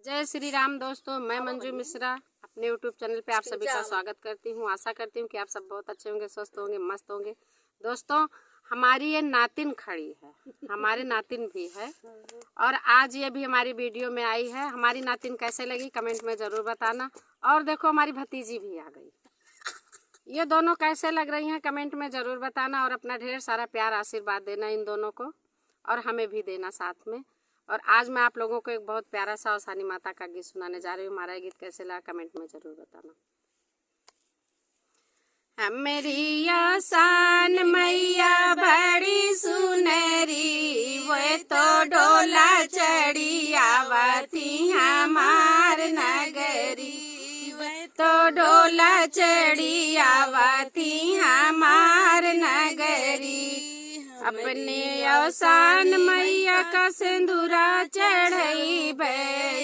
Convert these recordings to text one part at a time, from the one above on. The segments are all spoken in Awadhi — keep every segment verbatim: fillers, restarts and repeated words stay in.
जय श्री राम दोस्तों, मैं मंजू मिश्रा अपने YouTube चैनल पे आप सभी का स्वागत करती हूँ। आशा करती हूँ कि आप सब बहुत अच्छे होंगे, स्वस्थ होंगे, मस्त होंगे। दोस्तों, हमारी ये नातिन खड़ी है, हमारे नातिन भी है, और आज ये भी हमारी वीडियो में आई है। हमारी नातिन कैसे लगी, कमेंट में ज़रूर बताना। और देखो, हमारी भतीजी भी आ गई। ये दोनों कैसे लग रही हैं, कमेंट में ज़रूर बताना, और अपना ढेर सारा प्यार, आशीर्वाद देना इन दोनों को, और हमें भी देना साथ में। और आज मैं आप लोगों को एक बहुत प्यारा सा अवसानी माता का गीत सुनाने जा रही हूँ। हमारा ये गीत कैसे लगा, कमेंट में ज़रूर बताना। हमरी अवसान मैया बड़ी सुनरी, वे तो डोला चढ़ी आवती हमार नगरी, वे तो डोला चढ़ी आवती हमार नगरी। अपने अवसान मैया का सिंदूरा चढ़इबे,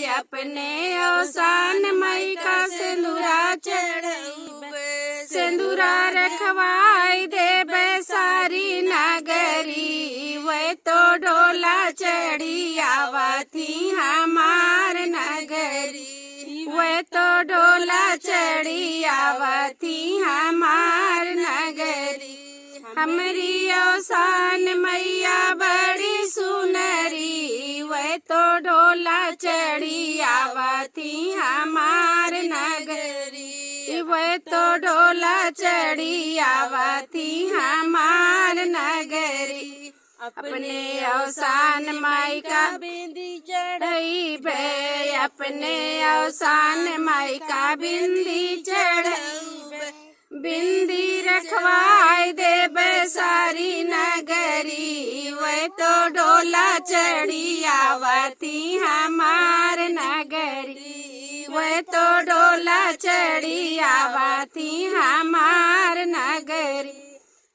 अपने अवसान माई का सिंदूरा चढ़इबे, सिंदूरा रखवाई देबे सारी नगरी। वे तो डोला चढ़ी आवती हमार नगरी, वे तो डोला चढ़ी आवती हमार नगरी। हमरी अवसान मैया बड़ी सुनरी, वे तो डोला चढ़ी आवती हमार नगरी, वे तो डोला चढ़ी आवती हमार नगरी। अपने अवसान माई का बिंदी चढ़इबे, अपने अवसान माई का बिंदी चढ़इबे, बिंदी रखवाई देबे सारी नगरी। वे तो डोला चढ़ी आवती हमार नगरी, वे तो डोला चढ़ी आवती हमार नगरी।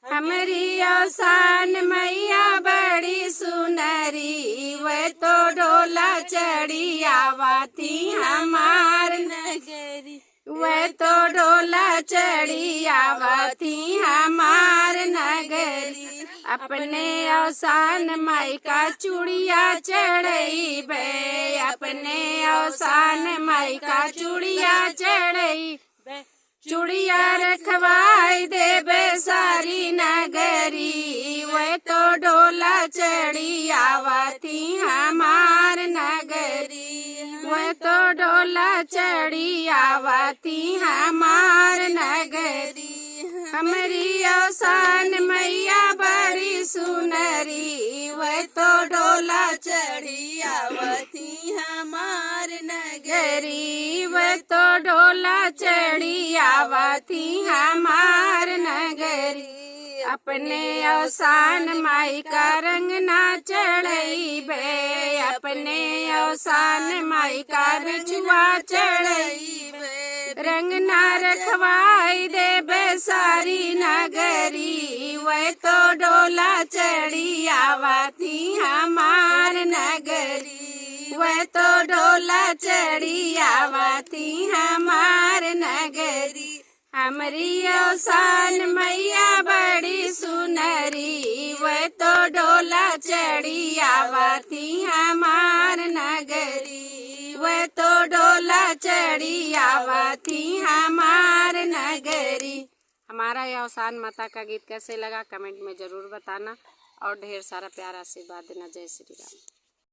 हमरी अवसान मैया बड़ी सुनरी, वे तो डोला चढ़ी आवती हमार नगरी, वे तो डोला चढ़ी आवती हमार नगरी। अपने अवसान माई का चूड़िया चढ़इबे, अपने अवसान माई का चूड़िया चढ़इबे, चूड़िया रखवाई देबे सारी नगरी। वे तो डोला चढ़ी आवती हमार नगरी, वे तो डोला चढ़ी आवती हमार नगरी। हमरी अवसान मैया बड़ी सुनरी, वे तो डोला चढ़ी आवती हमार नगरी, वे तो डोला चढ़ी आवती हमार नगरी। अपने अवसान माई का रंगना चढ़इबे, अपने अवसान माई का बिछुआ चढ़इबे, रंगना रखवाई देबे सारी नगरी। वे तो डोला चढ़ी आवती हमार नगरी, वे तो डोला चढ़ी आवती हमार नगरी। हमरी अवसान मैया बड़ी सुनरी, वे तो डोला चढ़ी आवती हमार नगरी, वे तो डोला चढ़ी आवती हमार नगरी। हमारा ये अवसान माता का गीत कैसे लगा, कमेंट में ज़रूर बताना और ढेर सारा प्यार आशीर्वाद देना। जय श्री राम।